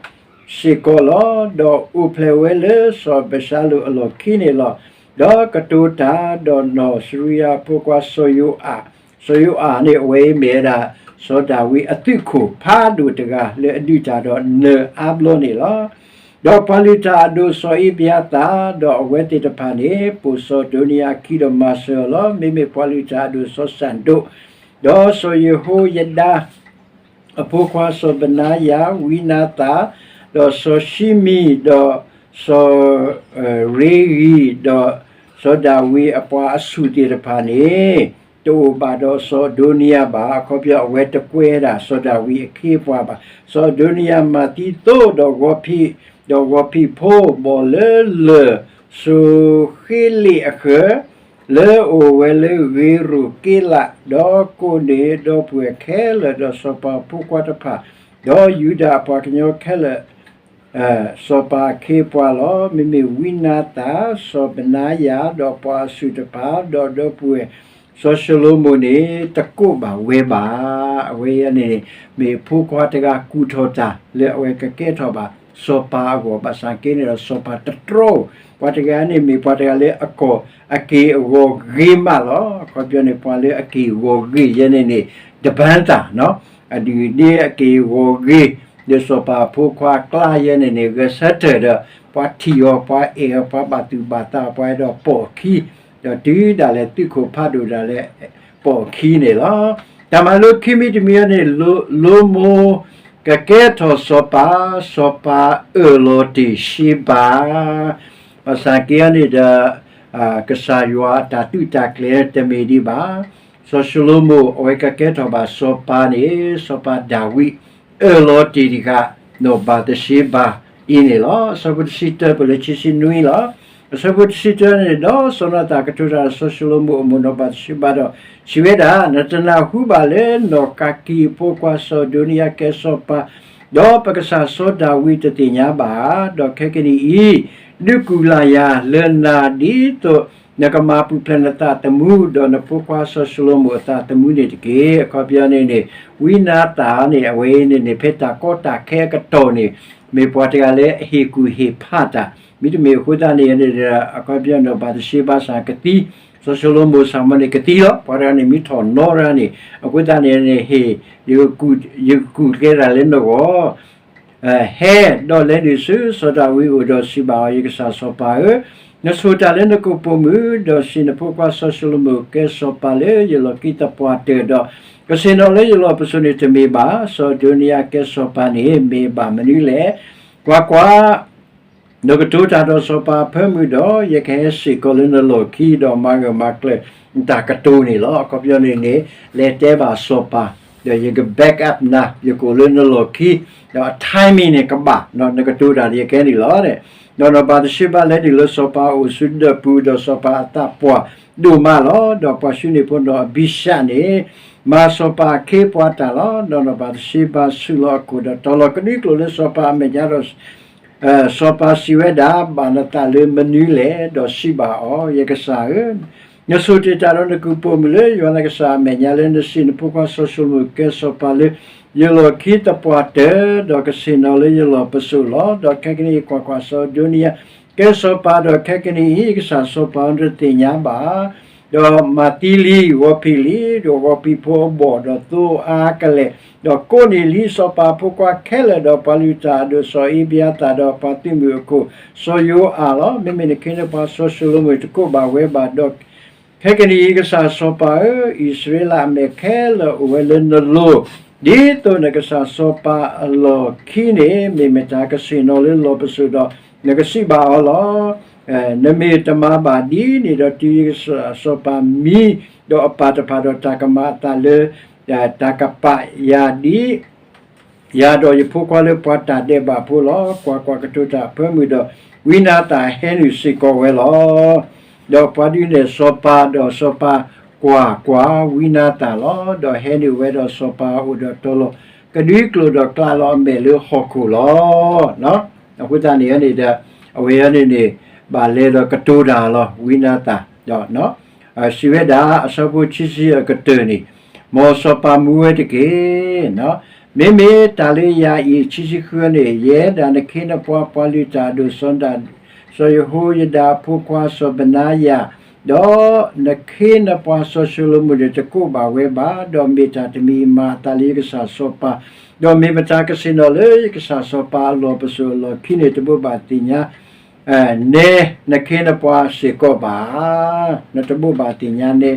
စ့ၢ်ကီးလီၤ. ဒီးအိၣ်ဖျဲၣ်ဝဲလၢစီၤအဘၡါလိၣ်အလီၢ်ခံန့ၣ်လီၤ. ဒီးကတိၤတၢ်ဒီးနီၢ်စရူယၤအဖိခွါစီၤယိၤအၣ်, စီၤယိၤအၣ်န့ၣ် အဝဲအံၤမ့ၢ်ဝဲဒၣ် စီၤဒၤဝံးအသုးခိၣ်ဖးဒိၣ်တဂၤ လၢအဒုးတၢ်ဒီးနၢၤအါဘျီန့ၣ်လီၤ. ဒီးပှၤလုၢ်တၢ်အဒိၣ်စီၤအ့ဘြၤသၣ် ဒီးအဝဲသ့ၣ်တဖၣ်န့ၣ် ပိာ်စီၤဒိနံယၤအခံဒီးမၤစၢၤအီၤလီၤ. မ့မ့ၢ်ပှၤလုၢ်တၢ်အဒိၣ်စီၤစၣ်ဒိၣ် ဒီးစီၤယဟိယဒၤ အဖိခွါစီၤဘနါယၤ, ဝံနါသၣ်, ဒီးစီၤၡံမံ, ဒီးစီၤရ့ဂံ, ဒီးစီၤဒၤဝံးအပှၤအဆူၣ်သ့ၣ်တဖၣ်န့ၣ် တအိၣ်ဘၣ်ဒီးစီၤအဒိနံယၤဘၣ်. အခီပညီ အဝဲတကွဲဒၣ်စီၤဒၤဝံးအခ့အပှၤဘၣ်. စီၤအဒိနံယၤမၤသံသိးဒီးဂီၤဖံး, ဒီးဂီၤဖံးဖိ ဘီၣ်လၢလၢၢ်စိၤဃ့လ့ၣ်အဃၢၤ လၢအအိၣ်ဝဲလၢဂ့ၤရိၣ်က့လး, ဒီးကိးန့ၢ်ဒီပုၢ်ဝဲၢ်ခဲလၢာ်, ဒီးစီၤပၤဖိခွါတဖၣ်, ဒီးယူဒၤအပှၤကညီခဲလၢာ်, စီၤပၤအခ့အပှၤလီၤ. မ့မ့ၢ်ဝံနါသၣ်, စီၤဘနါယၤ, ဒီးပှၤအဆူၣ်တဖၣ်, ဒီးဒီပုၢ်ဝဲၢ်စီၤၡလိၤမိၣ်န့ၣ် တကိးဘၣ်ဝဲဘၣ်. အဝဲအံၤန့ၣ် မ့ၢ်ဖိခွါတဂၤကူၣ်ထီၣ်တၢ် လၢအဝဲကကဲထီၣ်ဘၣ်စီၤပၤအဂီၢ်, ဘၣ်ဆၣ်က့န့ၣ်ဒီး စီၤပၤတတြီ, ပှၤတဂၤန့ၣ် မ့ၢ်ပှၤတဂၤလၢအကီၢ်အက့ၢ်အဂီၤဂ့ၤမးလီၤ. အခီပညီန့ၣ် ပှၤလၢအက့ၢ်အဂီၤဂ့ၤယဲန့ၣ်န့ၣ် တပၢၤသၣ်, အဒုၣ်ဒ့အက့ၢ်အဂီၤဂ့ၤ, ဒီးစီၤပၤဖိခွါအကျါယဲန့ၣ်န့ၣ် ဂဲၤဆၢထၢၣ်ဒီး ပှၤထံၣ်အီၤ ပှၤအဲၣ်အီၤ ပှၤဘၣ်သူၣ်ဘၣ်သး ပှၤအဲၣ်ဒိးပိာ်အခံ, ဒီးတုၤဒၣ်လဲာ်သုးခိၣ်ဖးဒိၣ်ဒၣ်လဲာ် ပိာ်အခံန့ၣ်လီၤ. တၢ်မၤလိခံမံၤတမံၤအံၤန့ၣ် လိမိၢ်ကကဲထီၣ်စီၤပၤ, စီၤပၤအၢၣ်လီၤတ့ၢ်ရှ့ဘၣ်, ဘၣ်ဆၣ်က့အံၤန့ၣ်ဒီး ကစၢ်ယွၤအတၢ်သုးတၢ်ကျဲၤတမ့ၢ်ဒံးဘၣ်. စီၤၡလိၤမိၣ် အဝဲကကဲထီၣ်ဘၣ်စီၤပၤန့ၣ် စီၤပၤဒၤဝံး အၢၣ်လီၤတ့ၢ်တံၢ်ဃာ် နီၢ်ဘၤသရှ့ဘၤအံၤန့ၣ်လီၤ. အဆၢဖိတဆံတၢပၢၢ်လၢခံဆံနွံလီၤ. အဆၢဖိတဆံတၢန့ၣ် ဒီးစီၤနၤသၣ်ကတိၤတၢ်ဒီးစီၤၡလိၤမိၣ်အမိၢ်နီၢ်ဘၤသရှ့ဘၤဒီး စံးဝဲဒၣ်, နတနၢ်ဟူဘၣ်လၢနီၢ်ဃးကံအဖိခွါစီၤဒိနံယၤကဲစီၤပၤ, ဒီးပကစၢ်စီၤဒၤဝံးတသ့ၣ်ညါဘၣ်ဧါ. ဒီးခဲကနံၣ်အံၤ ဒုးကူၣ်လၢ်ယၤလၢနၤဒ်သိး နကမၤပူၤဖျဲးနသးသမူ ဒီးနဖိခွါစီၤၡလိၤမိၣ်အသးသမူန့ၣ်တက့ၢ်. အခီပညီန့ၣ်န့ၣ် ဝံနါသၣ်န့ၣ် အဝဲအံၤန့ၣ်န့ၣ် ဖဲတၢ်ကီတၢ်ခဲအကတီၢ်န့ၣ် မ့ၢ်ပှၤတဂၤလၢအဟ့ၣ်ကူၣ်ဟ့ၣ်ဖးတၢ် မ့တမ့ၢ်အဃိသတးန့ၣ်န့ၣ်ဒီး အခီပညီနီၢ်ဘၤသရှ့ဘၤစ့ၢ်ကီး ကသံ, စီၤၡလိၤမိၣ်စ့ၢ်ကီးန့ၣ်ကသံလီၤ. ပှၤတဂၤန့ၣ်မ့ၢ်ထီၣ်နီတဂၤန့ၣ် အဃိသတးန့ၣ်န့ၣ် ဟ့ၣ် ယကကူၣ်ကျဲတၢ်လၢနဂီၢ် ဟဲ, ဒီးလဲၤနုာ်ဆူစီၤဒၤဝံးအအိၣ်ဒီးစံးဘၣ်အီၤ, ယကစၢ်စီၤပၤဧၢ, နဆိၣ်တၢ်လၢနကိာ်ပိာ်မုၣ်, ဒီးစံးနဖိခွါစီၤၡလိၤမိၣ်ကဲစီၤပၤလၢယလီၢ်ခံသပှၢ်တၢၢ်ဒီး ကဆ့ၣ်နီၤလၢယလီၢ်ပစိာ်န့ၣ်တမ့ၢ်ဘၣ်. စီၤဒိနံယၤကဲစီၤပၤန့ၣ် မ့ၢ်ဘၣ်မနုၤလဲၣ်. ကွၢ်ကွၢ် နကတိၤတၢ်ဒီးစီၤပၤအဖၢမုၢ်ဒီး ယကဟဲစ့ၢ်ကီးလၢနလီၢ်ခံ ဒီးမၤဂၢၢ်မၤကျၢၤတၢ်ကတိၤန့ၣ်လီၤ. အခီပညီန့ၣ်န့ၣ် လဲၤတဲဘၣ်စီၤပၤ ဒီးယက back up နၤ, ယကအိၣ်လၢနလီၢ်ခံ, ဒီးအ timing န့ၣ်ကဘၣ်, နကတိၤတၢ်ဒီးယကဲန့ၣ်လီၤ. ဒီးနီၢ်ဘၤသရှ့ဘၤလဲၤနုာ်လၢစီၤပၤအအိၣ်ဆူဒၢးပူၤ, ဒီးစီၤပၤအသးပှၢ်ဒိၣ်မးလီၤ. ဒီးပှၤၡူနံၣ်ဖိနီၢ်အဘံၡၢၣ်န့ၣ် မၤစီၤပၤအခ့အပှၤတၢ်လီၤ. ဒီးနီၢ်ဘၤသရှ့ဘၤဆူၣ်လီၤအခိၣ်ဒီးတီၤလီၤကဒွံကျိာ်လၢစီၤပၤအမဲာ်ညါဒီး စီၤပၤစံးဝဲဒၣ်, ဘၣ်နသးလၢမနုၤလဲၣ်. ဒီးစံးဘၣ်အီၤ, ယကစၢ်ဧၢ, နဆိၣ်တ့ၢ်တၢ်ဒီးနကိာ်ပိာ်မုၣ်လၢယွၤနကစၢ်အမဲာ်ညါလၢ နစံးနဖိခွါစီၤၡလိၤမိၣ်ကဲစီၤပၤလၢယလီၢ်ခံသပှၢ်တၢၢ်, ဒီးကဆ့ၣ်နီၤလၢယလီၢ်ပစိာ်လီၤ. ဒီးခဲကနံၣ်အံၤကွၢ်ကွၢ်, စီၤဒိနံယၤကဲစီၤပၤ, ဒီးခဲကနံၣ်အံၤ ယကစၢ်စီၤပၤတသ့ၣ်ညါဘၣ်. ဒီးမၤသံလံ, ဂီၤဖံးလံ, ဒီးဂီၤဖံးဖိအဘီၣ်ဒီးသိအါကလဲာ်, ဒီးကိးန့ၢ်လံစီၤပၤဖိခွါခဲလၢာ်, ဒီးပှၤလုၢ်တၢ်အဒိၣ်စီၤအ့ဘြၤသၣ်, ဒီးပှၤသုးမုၢ်အခိၣ်စီၤယိၤအၣ်လီၤ. မ့မ့ၢ်နခ့နပှၤစီၤၡလိၤမိၣ်တကိးဘၣ်ဝဲဘၣ်, ဒီး ခဲကနံၣ်အံၤ ကစၢ်စီၤပၤဧၢ, အံၣ်စရ့လးအမဲာ်ခဲလၢာ်အိၣ်ဝဲလၢနလိၤ, ဒ်သိးနကစၢ်စီၤပၤအလီၢ်ခံန့ၣ် မ့ၢ်မတၤကဆ့ၣ်နီၤလၢလီၢ်ပစိာ်ဒီး နကစံးဘၣ်အီၤလီၤ. နမ့ၢ်တမၤဘၣ်ဒ်န့ၣ်ဒီး တုၤယကစၢ်စီၤပၤမံဒီးအပၢ်တဖၣ်ဒီး တၢ်ကမၤအသးလၢ တၢ်ကပာ်ယၤဒ် ယၤဒီးယဖိခွါလၢပှၤတၢ်ဒဲးဘးဖိလီၤ. ကွၢ်ကွၢ်, ကတိၤတၢ်အဖၢမုၢ်ဒီး ဝံနၤသၣ်ဟဲနုာ်စ့ၢ်ကီးဝဲလီၤ. ဒီးပှၤဒုးနဲၣ်စီၤပၤ, ဒီးစီၤပၤကွၢ်ကွၢ်ဝံနၤသၣ်လီၤ. ဒီးဟဲနုာ်ဝဲဒီးစီၤပၤအအိၣ်ဒီးတီၤလီၤကဒွံကျိာ်ဒီးကျးလီၤအမဲာ်လၢဟီၣ်ခိၣ်လီၤ. အဃိသတးန့ၣ်န့ၣ်ဒီး အဝဲန့ၣ်န့ၣ် ဘၣ်လဲၤဒီးကတိၤတၢ်လီၤ ဝံနၤသၣ်, ဒီး စံးဝဲဒၣ် အဆၢဖိခံဆံအကတၢၢ်န့ၣ်, မ်စီၤပၤမူဝဲတက့ၢ်. မ့မ့ၢ်တၢ်လၢယၤအံၤ ခံဆံဃုန့ၣ်, ယဲဒၣ်နခ့နပှၤ ပှၤလုၢ်တၢ်အဒိၣ်စီၤဒၤ, စီၤယဟိယဒၤအဖိခွါစီၤဘနါယၤ, ဒီးနခ့နပှၤစီၤၡလိၤမိၣ်န့ၣ် တကိးဘၣ်ဝဲဘၣ်, ဒီးမ့ၢ်တၢ်တမံၤအံၤမၤအသးလၢယကစၢ်စီၤပၤ, ဒီးမ့ၢ်မတၤကဆ့ၣ်နီၤလၢယကစၢ်စီၤပၤအလီၢ်ပစိာ်အလီၢ်ခံန့ၣ် တဘိးဘၣ်သ့ၣ်ညါ နဲနခ့နပှၤစ့ၢ်ကီးဘၣ်. နတဘိးဘၣ်သ့ၣ်ညါနဲ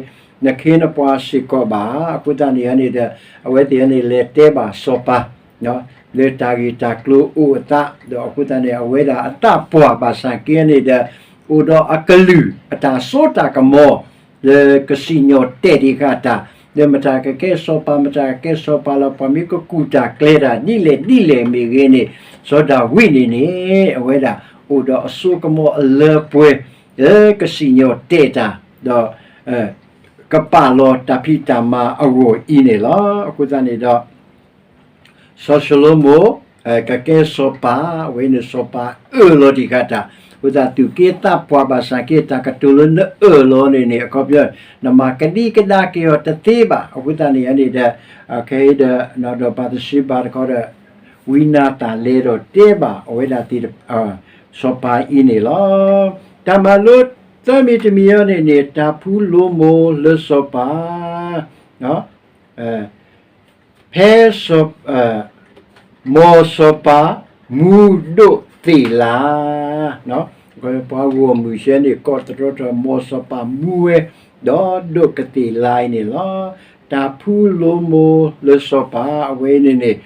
နခ့နပှၤစ့ၢ်ကီးဘၣ်. အဃိသတးန့ၣ်န့ၣ်ဒီး အဝဲသ့ၣ်န့ၣ်လဲၤတဲဘၣ်စီၤပၤ လၢတၢ်ဂ့ၢ်တၢ်ကျိၤအိၣ်အသး, ဒီးအဃိသတးန့ၣ် အဝဲဒၣ်အသးပှၢ်ဘၣ်ဆၣ်က့န့ၣ်ဒီး အိၣ်ဒီးအကလုၢ် အတၢ်စိတၢ်ကမီၤ လၢကစံၣ်ညီၣ်တဲာ်ဒံးဃာ်တၢ်, လၢမတၤကကဲစီၤပၤ မတၤကကဲစီၤပၤလၢ ပှၤမ့ၢ်ကကူၣ်တၢ်ကျဲတၢ် ဒ်လဲၣ်ဒ်လဲၣ်မ့ၢ်ဂ့ၤန့ၣ်, စီၤဒၤဝံးန့ၣ်န့ၣ် အဝဲဒၣ်အိၣ်ဒီးအစိကမီၤအလၢပှဲၤ လၢကစံၣ်ညီၣ်တဲာ်တၢ်, ဒီး ကပာ်လီၤတၢ်ဖံးတၢ်မၤအဂီၢ်အံၤန့ၣ်လီၤ. အဃိသတးန့ၣ်ဒီး စီၤၡလိၤမိၣ် ကကဲစီၤပၤ, အဝဲန့ၣ်စီၤပၤအၢၣ်လီၤတံၢ်ဃာ်တၢ်, အဃိသတး သူၣ်က့သးပှၢ်ဘၣ်ဆၣ်က့ တၢ်ကတိၤလၢနအၢၣ်လီၤန့ၣ်န့ၣ် အခီပညီ နမၤကဒံကဒါက့ၤအီၤတသ့ဘၣ်. အဃိသတးန့ၣ်န့ၣ်ဒီး ခဲအံၤဒီး ဒီးဘၤသရှ့ဘၤတခီဒီး ဝံနၤသၣ်လဲၤဒီးတဲဘၣ် အဝဲဒၣ်သ့ၣ် စီၤပၤအံၤန့ၣ်လီၤ. တၢ်မၤလိသၢမံၤတမံၤအံၤန့ၣ်န့ၣ် တၢ်ဖှူလိၤမိၤလၢစီၤပၤ ဖဲ မ်စီၤပၤမူဒိးသ့ၣ်လၤ, ပှၤဂီၢ်မုၢ်ဆဲန့ၣ် ကိးသတြီထီၣ်မ်စီၤပၤမူဝဲ ဒီးဒိးကသ့ၣ်လၤအံၤန့ၣ်လီၤ. တၢ်ဖှူလိၤမိၤလၢစီၤပၤ အဝဲအံၤန့ၣ်န့ၣ်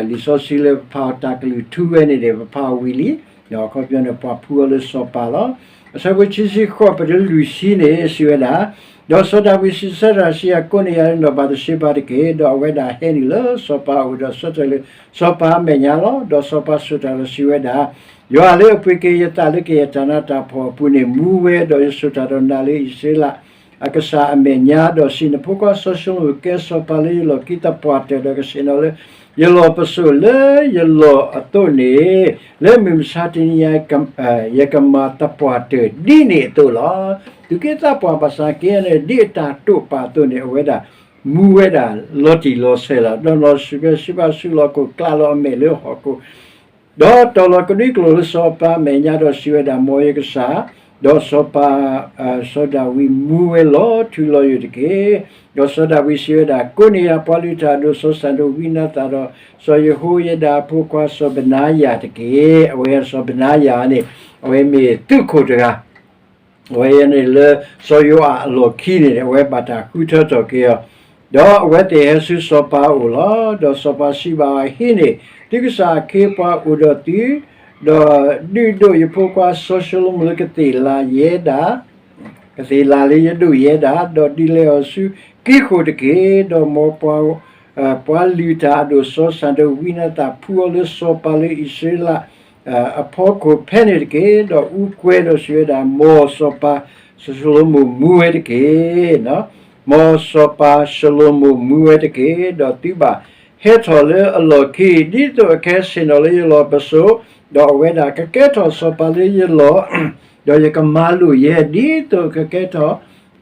လံာ်စီဆှံလၢပဖးအီၤတၢ်ကလုၢ်ထူဝဲန့ၣ်န့ၣ် ပဖးအီၤဝံၤလံ, အခီပညီန့ၣ် ပှၤဖှူအီၤလၢစီၤပၤလီၤ. အဆၢဖိခံဆံဃိး ပတုၤလွံၢ်ဆံန့ၣ် စံးဝဲဒၣ်, ဒီးစီၤဒၤဝံးစံးဆၢတၢ် စံး, ကိးန့ၢ်ယၤလၢနီၢ်ဘၤသရှ့ဘၤတက့ၢ်. ဒီးအဝဲဒၣ်ဟဲနုာ်လၢစီၤပၤအအိၣ်ဒီးဆၢထၢၣ်လၢစီၤပၤအမဲာ်ညါလီၤ. ဒီးစီၤပၤစိာ်တၢ်ဒီးစံးဝဲဒၣ်, ယွၤလၢအပှ့ၤက့ၤယသးလၢကယဲၢ်တၢ်နးတၢ်ဖှီၣ်အပူၤန့ၣ် မူဝဲ, ဒီးယစိာ်တၢ်ဒီးနၤလၢအံၣ်စရ့လးအကစၢ်အမဲာ်ညါ, ဒီးစံး, နဖိခွါစီၤၡလိၤမိၣ်ကဲစီၤပၤလၢယလီၢ်ခံသပှၢ်တၢၢ်, ဒီးကဆ့ၣ်နီၤလၢယလီၢ်ပစိာ်လၢယလီၢ်အသိးန့ၣ်, လၢမုၢ်မဆါတနံၤညါ ယကမၤသပှၢ်တၢၢ်ဒ်န့ၣ်အသိးလီၤ. သူၣ်က့သးပှၢ်ဘၣ်ဆၣ်က့န့ၣ် ဒ်အတၢ်တိာ်ပာ်အသိးန့ၣ် အဝဲဒၣ်မူဝဲဒၣ်လီၤတံၢ်လီၤဆဲးလီၤ. ဒီးနီၢ်ဘၤသရှ့ဘၤဆူးလီၤခိၣ် ကျးလီၤအမဲာ်လၢဟီၣ်ခိၣ် ဒီးတီၤလီၤကဒွံကျိာ်လၢစီၤပၤအမဲာ်ညါ ဒီးစံးဝဲဒၣ်, မ်ယကစၢ်, ဒီးစီၤပၤ, စီၤဒၤဝံးမူဝဲလီၤထူလီၤယိာ်တက့ၢ်. ဒီးစီၤဒၤဝံးစံးဝဲဒၣ်, ကိးန့ၢ်ယၤပှၤလုၢ်တၢ်အဒိၣ်စီၤစၤဒိၣ် ဝံနၤသၣ် ဒီးစီၤယဟိယဒၤအဖိခွါစီၤဘနါယၤတက့ၢ်. အဝဲစီၤဘနါယၤန့ၣ် အဝဲမ့ၢ်သုးခိၣ်တဂၤ အဝဲန့ၣ်လၢစီၤယိၤအးအလီၢ်ခံန့ၣ် အဝဲဘၣ်တၢ်ဃုထၢထီၣ်က့ၤအီၤ, ဒီးအဝဲသ့ၣ်ဟဲဆူစီၤပၤအအိၣ်လီၤ. ဒီးစီၤပၤစံးဘၣ်အီၤ, ဟံးန့ၢ်သုကစၢ်အခ့အပှၤအိၣ်ဒီးသု, ဒီးဒုးဒိးယဖိခွါစီၤၡလိၤမိၣ်လၢကသ့ၣ်လၤယဲဒၣ်, ကသ့ၣ်လၤလၢယဒိးယဲဒၣ်, ဒီးဒုးလဲအီၤဆူကံဃိၣ်တက့ၢ်. ဒီးမ်ပှၤ ပှၤလုၢ်တၢ်အဒိၣ်စီၤစၤဒိၣ် ဝံနၤသၣ် ဖှူအီၤလၢစီၤပၤလၢအံၣ်စရ့လး အဖီခိၣ်ဖဲန့ၣ်တက့ၢ်. ဒီးအူကွဲဒီးစံးဝဲဒၣ်, မ်စီၤပၤၡလိၤမိၣ်မူဝဲတက့ၢ်. မ်စီၤပၤၡလိၤမိၣ်မူဝဲတက့ၢ်. ဒီးသုဘၣ်ဟဲထီၣ်လၢအလီၢ်ခံ ဒ်သိးအကဟဲဆ့ၣ်နီၤလၢယလီၢ်ပစိာ်, ဒီးအဝဲဒၣ်ကကဲထီၣ်စီၤပၤလၢယလီၢ်, ဒီးယကမၤလိာ်ယဲ ဒ်သိးကကဲထီၣ်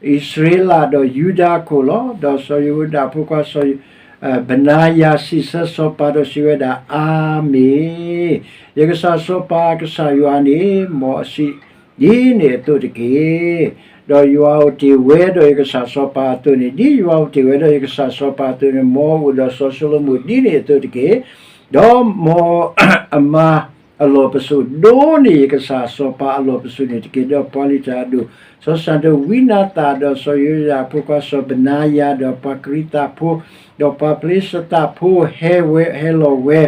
အံၣ်စရ့လးဒီးယူဒၤအခိၣ်လီၤ. ဒီးစီၤယဟိယဒၤအဖိခွါစီၤ ဘနါယၤစံးဆၢစီၤပၤဒီးစံးဝဲဒၣ်, အၤမ့ၣ်, ယကစၢ်စီၤပၤကစၢ်ယွၤန့ၣ် မ်အစံးဒ်န့ၣ်အသိးတက့ၢ်. ဒီးယွၤအိၣ်တ့ၢ်ဝဲဒီးယကစၢ်စီၤပၤအသိးန့ၣ်, ဒ်ယွၤအိၣ်တ့ၢ်ဝဲဒီးယကစၢ်စီၤပၤအသိးန့ၣ်, မ်အအိၣ်ဒီးစီၤၡလိၤမိၣ်ဒ်န့ၣ်အသိးတက့ၢ်. ဒီးမ်အမၤ အလီၢ်ပစိာ်ဒိၣ်န့ၢ်ယကစၢ်စီၤပၤအလီၢ်ပစိာ်န့ၣ်တက့ၢ်. ဒီးပှၤလုၢ်တၢ်အဒိၣ် စီၤစၤဒိၣ်ဝံနၤသၣ် ဒီးစီၤယိယၤအဖိခွါစီၤဘနါယၤ ဒီးပှၤကရံသးဖိ ဒီးပှၤဖလံၡသးဖိ ဟဲဝဲ ဟဲလီၤဝဲ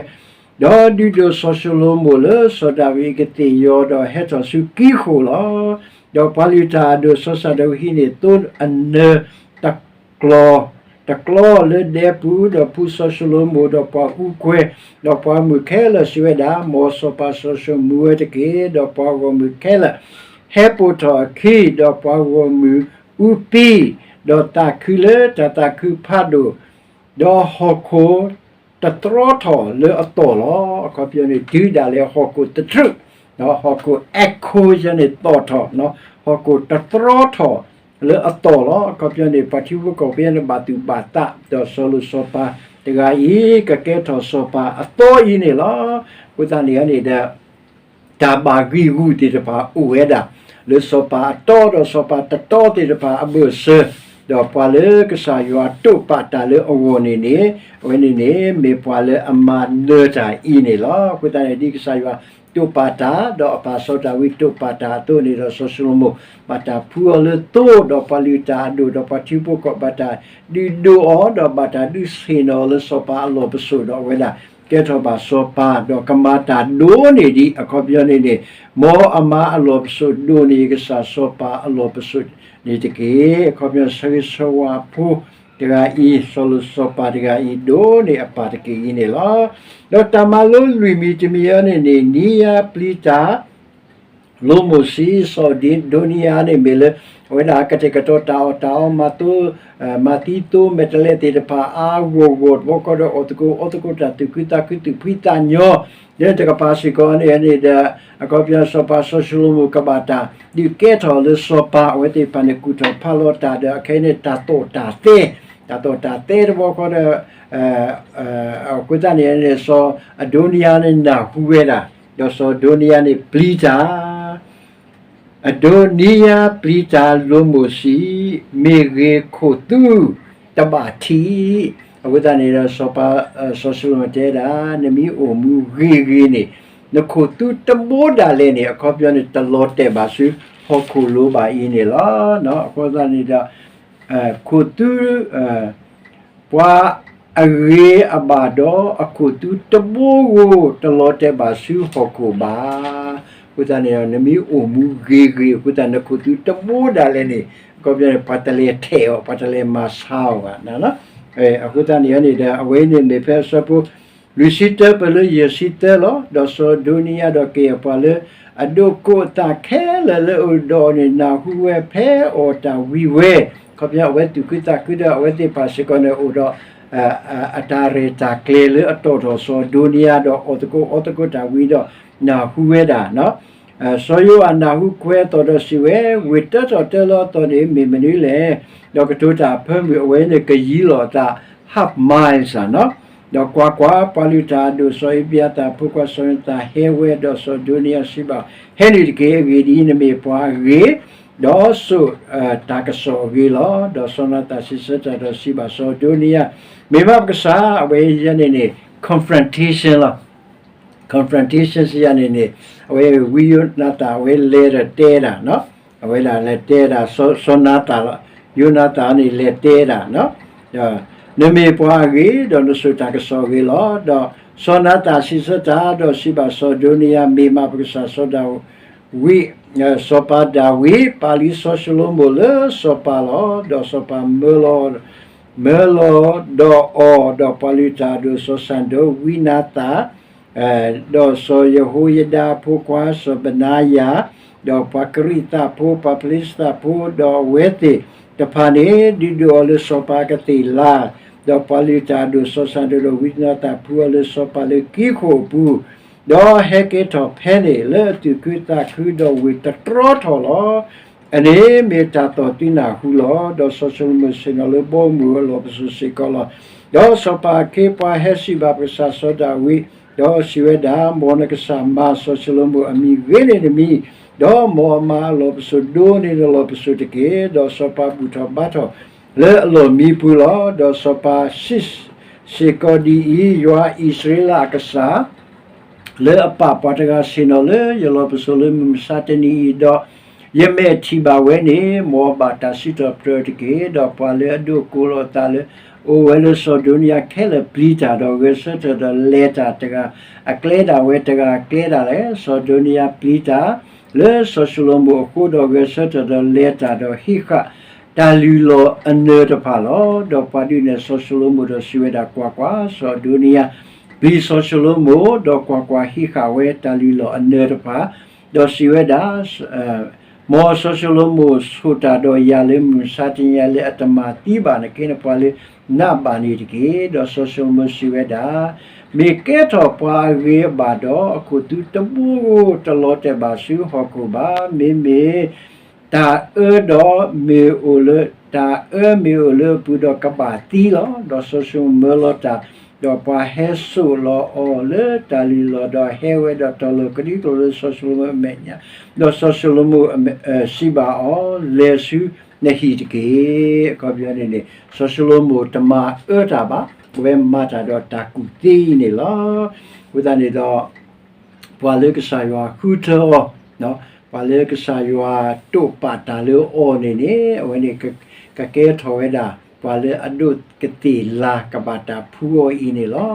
ဒီးဒုးဒိးစီၤၡလိၤမိၣ်လၢစီၤဒၤဝံးအကသ့ၣ်ယီၤ ဒီးဟဲထီၣ်ဆူကံဃိၣ်လီၤ. ဒီးပှၤလုၢ်တၢ်အဒိၣ်စီၤစၤဒိၣ်ဟံးန့ၢ်သိအနၢၤတကျီ တကျီလၢဒဲပူၤ, ဒီးဖှူစီၤၡလိၤမိၣ် ဒီးပှၤအူကွဲၤ, ဒီးပှၤဂီၢ်မုၢ်ခဲလၢာ်စံးဝဲဒၣ်, မ်စီၤပၤစီၤၡလိၤမိၣ်မူဝဲတက့ၢ်. ဒီးပှၤဂီၢ်မုၢ်ခဲလၢာ်ဟဲပိာ်ထီၣ်အခံ, ဒီးပှၤဂီၢ်မုၢ်အူပံ, ဒီးသးခုလၢတၢ်သးခုဖးဒိၣ် ဒီးဟီၣ်ခိၣ်တတြီထီၣ်လၢအသီၣ်လီၤ. အခီပညီန့ၣ် တုၤဒၣ်လဲာ်ဟီၣ်ခိၣ်တတြီ, ဟီၣ်ခိၣ် echo ယဲန့ၣ်သီၣ်ထီၣ်, ဟီၣ်ခိၣ်တတြီထီၣ်လၢအသီၣ်လီၤ. အခီပညီန့ၣ် ပှၤထံဖိကီၢ်ဖိယဲန့ၣ်ဘၣ်သူၣ်ဘၣ်သး, ဒီးစီၤလိၤစီၤပၤတဂၤအံၤ ကကဲထီၣ်စီၤပၤအသီအံၤန့ၣ်လီၤ. အဃိသတးန့ၣ်န့ၣ်ဒီး တၢ်ဘၣ်ဂံာ်ဂူာ်သ့ၣ်တဖၣ်အိၣ်ဝဲဒၣ် လၢစီၤပၤအတီဒီးစီၤပၤတတီသ့ၣ်တဖၣ်အဘၢၣ်စၢၤ, ဒီးပှၤလၢကစၢ်ယွၤတိာ်ပာ်တၢ်လၢအဂီၢ်န့ၣ်န့ၣ်, အဝဲန့ၣ်န့ၣ် မ့ၢ်ပှၤလၢအမၤနၢၤတၢ်အံၤန့ၣ်လီၤ. အဃိသတးန့ၣ် ဒ်ကစၢ်ယွၤတိာ်ပာ်တၢ်, ဒီးအပၢ်စီၤဒၤဝံးတိာ်ပာ်တၢ်အသိးန့ၣ်ဒီး စီၤၡလိၤမိၣ် ဘၣ်တၢ်ဖှူအီၤလၢသိ, ဒီးပှၤလုၢ်တၢ်အဒိၣ် ဒီးပှၤထံဖိကီၢ်ဖိဘၣ်တၢ်ဒုးဒိးအီၤ, ဒီးဘၣ်တၢ်ဒုးဆ့ၣ်နီၤအီၤလၢစီၤပၤအလီၢ်ပစိာ်, ဒီးအဝဲဒၣ်ကဲထီၣ်ဘၣ်စီၤပၤ, ဒီးကမၤတၢ်ဒိၣ်န့ၢ်ဒံး, အခီပညီန့ၣ်န့ၣ်, မ်အမၤအလီၢ်ပစိာ်ဒိၣ်န့ၢ်ကစၢ်စီၤပၤအလီၢ်ပစိာ်န့ၣ်တက့ၢ်. အခီပညီ ဆၢဂ့ၤဆၢဝါဖိတဂၤအံၤ, စီၤလိၤစီၤပၤတဂၤအံၤ ဒိၣ်န့ၢ်အပၢ်တက့ၢ်အံၤန့ၣ်လီၤ. ဒီးတၢ်မၤလိလွံၢ်မံၤတမံၤအံၤန့ၣ်န့ၣ်, နံယါပျံၤတၢ် လိမိၣ်ဆံး, စီၤဒိနံယါန့ၣ် မ့ၢ်လၢ အဝဲဒၣ်ကတဲာ်ကတီၤတၢ်အီၣ်တၢ်အီ, မၤသံသိမဲာ်တဲးလဲးသ့ၣ်တဖၣ်အါအါဂီၢ်ဂီၢ်, တဘျီဃီဒီးအီၣ်သကိးအီသကိးတၢ်သူၣ်ခုသးခု သူၣ်ဖှံသးညီ, လၢတကပၤစ့ၢ်ကီးန့ၣ်န့ၣ်ဒီး, အခီပညီစီၤပၤစီၤၡလိၤမိၣ်ကဘၣ်တၢ်ဒုးကဲထီၣ်လၢစီၤပၤ, အဝဲသ့ၣ်တဖၣ်န့ၣ် ကူၣ်ထီၣ်ဖးလီၤတၢ်ဒီး အခဲအံၤန့ၣ် တၢ်သိၣ်တၢ်သဲ, တၢ်သိၣ်တၢ်သဲတဘျီဃီဒီး အဃိသတးန့ၣ်န့ၣ် စီၤအဒိနံယါန့ၣ်နၢ်ဟူဝဲဒၣ်, ဒီးစီၤအဒိနံယါန့ၣ်ပျံၤတၢ်, အဒိနံယါပျံၤတၢ်လိမိၣ်ဆံး, မ့ၢ်ဂ့ၤခိၣ်သူတဘၣ်ထံး, အဃိသတးန့ၣ်ဒီး စီၤပၤ စီၤၡလိၤမိၣ်တဲဒၣ်, နမ့ၢ်အိၣ်မူဂ့ၤဂ့ၤန့ၣ်, နခိၣ်သူတဘိဒၣ်လဲာ်န့ၣ် အခီပညီန့ၣ် တလီၤတဲာ်ဘၣ်ဆူဟီၣ်ခိၣ်လိၤဘၣ်အံၤန့ၣ်လီၤ. အဃိသတးန့ၣ်ဒီး ခိၣ်သူ ပှၤအဂ့ၤအဘၣ်ဒီး အခိၣ်သူတဘိဂိၢ် တလီၤတဲာ်ဘၣ်ဆူဟီၣ်ခိၣ်ဘၣ်. အဃိသတးန့ၣ်ဒီး နမ့ၢ်အိၣ်မူဂ့ၤဂ့ၤအဃိသတး နခိၣ်သူတဘိဒၣ်လဲာ်န့ၣ် အခီပညီန့ၣ် ပှၤတလဲၤထဲးအီၤ ပှၤတလဲၤမၤဆါအီၤဘၣ်. အဃိသတးန့ၣ်န့ၣ်ဒီး အဝဲအံၤန့ၣ်မ့ၢ်ဖဲအဆၢဖိ လွံၢ်ဆံတၢပၢၢ်လၢယဲၢ်ဆံသၢလီၤ. ဒီးစီၤဒိနံယါဒီးကယဲၢ်ပှၤလၢအဒိးကိးအသးခဲလၢာ်လၢအအိၣ်ဒီးအီၤန့ၣ် နၢ်ဟူဝဲဖဲအီၣ်တၢ်ဝံၤဝဲ, အခီပညီအဝဲသူၣ်ခုသးခုဒီး အဝဲသ့ၣ်တဖၣ်စ့ၢ်ကီးန့ၣ်အိၣ်ဒီး အတၢ်ရဲၣ်တၢ်ကျဲၤလၢအတီၢ်ထီၣ်စီၤဒိနံယါဒီးအီၣ်သကိးအီသကိးတၢ်ဝံၤဒီး နၢ်ဟူဝဲဒၣ် စီၤယိၤအၤနၢ်ဟူကွဲးအသးဒီးစံးဝဲ, ဝ့ၢ်တၢထီၣ်တၢလီၤအသီၣ်န့ၣ် မ့ၢ်မနုၤလဲၣ်. ဒီးကတိၤတၢ်အဖၢမုၢ် အဝဲန့ၣ်ကယံၤလီၤအသး half mile စ့ၢ်နီၤ. ဒီးကွၢ်ကွၢ်, ပှၤလုၢ်တၢ်အဒိၣ်စီၤအ့ဘယၤသၣ်အဖိခွါစီၤနၤသၣ်ဟဲဝဲ, ဒီးစီၤဒိနံယါစံးဘၣ်, ဟဲနုာ်တက့ၢ်, အဂ့ၢ်ဒ်အံၤ, နမ့ၢ်ပှၤအဂ့ၤ, ဒီးစိာ်တၢ်ကစီၣ်အဂ့ၤလီၤ. ဒီးစီၤနၤသၣ်စံးဆၢတၢ်ဒီးစံးဘၣ်စီၤဒိနံယါ, မ့ၢ်မးပကစၢ်, အဝဲယဲန့ၣ်န့ၣ် confrontation လီၤ. confrontation စံးယၤန့ၣ်န့ၣ်, အဝဲဝံယိၤနၤသၣ် အဝဲလဲၤဒီးတဲဒၣ်, အဝဲဒၣ်လဲၤတဲဒၣ် စီၤနၤသၣ်လီၤ. ယိၤနၤသၣ်န့ၣ်လဲၤတဲဒၣ်, နမ့ၢ်ပှၤအဂ့ၤ, ဒီးနစိာ်တၢ်ကစီၣ်အဂ့ၤလီၤ. ဒီးစီၤနၤသၣ်စံးဆၢတၢ်, ဒီးစံးဘၣ်စီၤဒိနံယါ, မ့ၢ်မးပကစၢ်စီၤဒၤဝံး, စီၤပၤဒၤဝံး ပာ်လံစီၤၡလိၤမိၣ်လၢစီၤပၤလီၤ. ဒီးစီၤပၤမၢလီၤ မၢလီၤဒီးအီၤ, ဒီးပှၤလုၢ်တၢ်အဒိၣ်စီၤစၤဒိၣ်ဝံနၤသၣ်, ဒီးစီၤယဟိယဒၤအဖိခွါစီၤဘနါယၤ, ဒီးပှၤကရံသးဖိ ပှၤဖလံၡသးဖိ, ဒီးအဝဲသ့ၣ်တဖၣ်န့ၣ် ဒုးဒိးအီၤလၢစီၤပၤကသ့ၣ်လၤ, ဒီးပှၤလုၢ်တၢ်အဒိၣ်စီၤစၤဒိၣ်ဒီးဝံနၤသၣ်ဖှူအီၤလၢစီၤပၤလၢကံဃိၣ်အပူၤ, ဒီးဟဲကဲထီၣ်ဖဲန့ၣ် လၢအသူၣ်ခုသးခု ဒီးဝ့ၢ်တတြီထီၣ်လီၤ. အန့ၣ်မ့ၢ်တၢ်သီၣ်သုနၢ်ဟူလီၤ. ဒီးစီၤၡလိၤမိၣ်ဆ့ၣ်နီၤလၢဘီမုၢ်အလီၢ်ပစိာ်စ့ၢ်ကီးလီၤ. ဒီးစီၤပၤအခ့အပှၤဟဲစံးဘၣ်ပကစၢ်စီၤဒၤဝံး, ဒီးစံးဝဲဒၣ်, မ်နကစၢ်မၤစီၤၡလိၤမိၣ်အမံၤဂ့ၤန့ၢ်နမံၤ, ဒီးမ်အမၤအလီၢ်ပစိာ်ဒိၣ်န့ၢ်နလီၢ်ပစိာ်တက့ၢ်. ဒီးစီၤပၤဘူၣ်ထီၣ်ဘါထီၣ်လၢအလီၢ်မံပူၤလီၤ. ဒီးစီၤပၤစံးစ့ၢ်ကီးဒ်အံၤ, ယွၤအံၣ်စရ့လးအကစၢ် လၢအပာ်ပှၤတဂၤဆ့ၣ်နီၤလၢယလီၢ်ပစိာ်လၢမုၢ်မဆါတနံၤအံၤ, ဒီးယမဲာ်ထံၣ်ဘၣ်ဝဲန့ၣ် မ်အဘၣ်တၢ်စံးထီၣ်ပတြၢၤတက့ၢ်. ဒီးပှၤလၢအဒိးကိးလီၤအသးလၢ အိၣ်ဝဲလၢစီၤဒိနယၤခဲလၢာ်ပျံၤတၢ်, ဒီးဂဲၤဆၢထၢၣ်ဒီးလဲၤတၢ်တဂၤ, အကျဲဒၣ်ဝဲတဂၤအကျဲဒၣ်လဲၣ်. စီၤဒိနယၤပျံၤတၢ်လၢစီၤၡလိၤမိၣ်အဃိ, ဒီးဂဲၤဆၢထၢၣ်ဒီးလဲၤတၢ်, ဒီးဟံးဃာ်တၢ်လုၢ်လီၢ်အနၢၤတဖၣ်လီၤ. ဒီးပှၤဒုးနဲၣ်စီၤၡလိၤမိၣ်ဒီးစံးဝဲဒၣ်, ကွၢ်ကွၢ်, စီၤဒိနယၤပျံၤစီၤၡလိၤမိၣ်, ဒီးကွၢ်ကွၢ်, ဟံးဃာ်ဝဲတၢ်လုၢ်လီၢ်အနၢၤတဖၣ်, ဒီးစံးဝဲဒၣ်, မ်စီၤၡလိၤမိၣ်ဆိၣ်တၢ်ဒီးယၤလၢမုၢ်မဆါတနံၤအံၤ လၢအတမၤသံဘၣ်နက့ၤနပှၤလၢနးဘၣ်န့ၣ်တက့ၢ်. ဒီးစီၤၡလိၤမိၣ်စံးဝဲဒၣ်, မ့ၢ်ကဲထီၣ်ပှၤအဂ့ၤအဘၣ်ဒီး, အခိၣ်သူတဘိတလီၤတဲာ်ဘၣ်ဆူဟီၣ်ခိၣ်ဘၣ်. မ့မ့ၢ်တၢ်အၢဒီးမ့ၢ်အိၣ်လၢ, တၢ်အၢမ့ၢ်အိၣ်လၢအပူၤဒီးကဘၣ်သံလီၤ. ဒီးစီၤၡလိၤမိၣ်မၢလီၤတၢ်, ဒီးပှၤဟဲစိာ်လီၤအီၤလၢတၢ်လုၢ်လီၢ်, ဒီးဟဲဝဲဒီးတီၤလီၤကဒံကလီၤလၢစီၤၡလိၤမိၣ်အမဲာ်ညါ, ဒီးစီၤၡလိၤမိၣ်စံးဘၣ်အီၤ, လဲၤဆူနဟံၣ်တက့ၢ်. အခီပညီန့ၣ်န့ၣ် စီၤၡလိၤမိၣ်တမၤအၢတၢ်ဘၣ်, အဝဲမၤတၢ်ဒီးတၢ်ကူၣ်သ့အံၤန့ၣ်လီၤ. အဃိသတးန့ၣ်ဒီး ပှၤလၢကစၢ်ယွၤဃုထၢအီၤ, ပှၤလၢကစၢ်ယွၤတိာ်ပာ်တၢ်လၢအီၤန့ၣ်န့ၣ်, အဝဲန့ၣ်ကကဲထီၣ်ဝဲဒၣ် ပှၤလၢအဒိးကသ့ၣ်လၤကဘၣ်တၢ်ဖှူအီၤအံၤန့ၣ်လီၤ.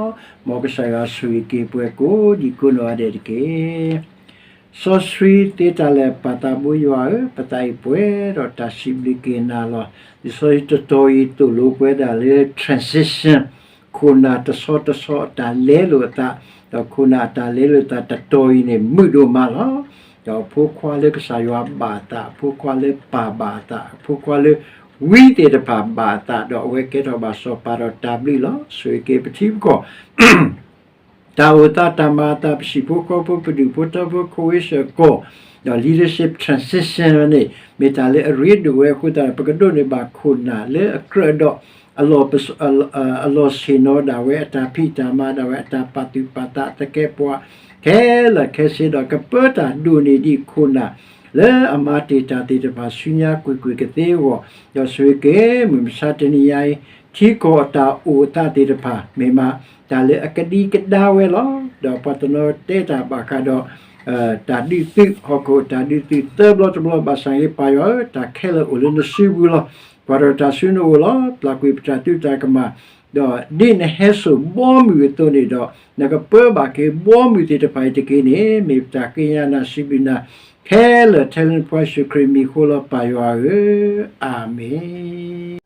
မ်ကစၢ်ယွၤဆိၣ်ဂ့ၤက့ၤပှၤကိးဒံကိးနီၢ်ဂၤဒဲးတက့ၢ်. စီဆှံသ့တၢ်လၢာ် ပၢ်သးဘိယွၤဧၢ, ပသးအံၤပှဲၤဒီးတၢ်စံးဘျုးက့ၤနၤလီၤ. လံာ်စီဆှံတတီၤအံၤသိၣ်လိပှၤဒၣ်လၢ transition, ခိၣ်နၢ်တဆီတဆီအတၢ်လဲလိာ်အသး, ဒီးခိၣ်နၢ်အတၢ်လဲလိာ်သးတတီၤအံၤန့ၣ် မုာ်ဒိၣ်မးလီၤ. ဒီးအဖိခွါလၢကစၢ်ယွၤဘၣ်အသး, အဖိခွါလၢပၢ်ဘၣ်အသး, အဖိခွါလၢဝံသ့ၣ်တဖၣ်ဘၣ်အသး, ဒီးအဝဲကဲထီၣ်ဘၣ်စီၤပၤဒီးတၢ်ဘျုးလီၤ. ဆိၣ်ဂ့ၤက့ၤပထံပကီၢ် တၢ်အိၣ်သး, တၢ်မၤအသး, ပဟံၣ်ဖိဃီဖိ, ပဒူၣ်ဖိထၢဖိ, ခိဝ့ၡၢၣ်ကီၢ်, ဒီး leadership transition န့ၣ် မ့ၢ်တၢ်လၢအရ့ဒိၣ်ဝဲအဃိသတး ပကဒိးန့ၢ်ဘၣ်ခိၣ်နၢ်လၢအကြၢးဒီး အလီၢ်ဆ့ၣ်နီၤဒၣ်ဝဲ, အတၢ်ဖံးတၢ်မၤဒၣ်ဝဲ, အတၢ်ပာ်သူၣ်ပာ်သးသကဲးပဝးခဲလၢာ်ခဲဆ့ဒီး ကပၢတၢ်ဒိၣ်န့ၢ်ဒံးခိၣ်နၢ် လၢအမၤတ့ၢ်တၢ်သ့ၣ်တဖၣ်ဆူညါကွ့ၢ်ကွ့ၢ်ကသ့အဂီၢ်, ဒီးဆိၣ်ဂ့ၤက့ၤမုၢ်မဆါတနံၤညါအံၤ ထံကီၢ်အတၢ်အိၣ်အသးသ့ၣ်တဖၣ် မ့ၢ်မးတၢ်လၢအကဒံကဒါဝဲလီၤ. ဒီးပှၤတနီၤတဲတၢ်ဘၣ်ဃးဒီး တၢ်ဒုးသုး, ဟီၣ်ခိၣ်တၢ်ဒုးသုးသၢဘျီတဘျီ, ဘၣ်ဆၣ်ဂ့ၤပၢ်ယွၤဧၢ, တၢ်ခဲလၢာ်အိၣ်လၢနစုပူၤလီၤ. ကွၢ်ထီၣ်တၢ်ဆူနအိၣ်လီၤ. ပျၢ်ကွံာ်ပတၢ်သုတၢ်ကမၣ်, ဒီးဒ်နဟဲစိာ်ဘီမုၢ်အသိးန့ၣ်ဒီး နကပၢဘၣ်က့ၤဘီမုၢ်သ့ၣ်တဖၣ်အံၤတက့ၢ်န့ၣ် မ့ၢ်ပတၢ်ဃ့ကညးနၤစံးဘျုးနၤ ခဲလၢာ်ထဲလၢနဖိယ့ၣ်ၡူးခရံာ်အမံၤအဃိလီၤ ပၢ်ယွၤဧၢ, အၤမ့ၣ်.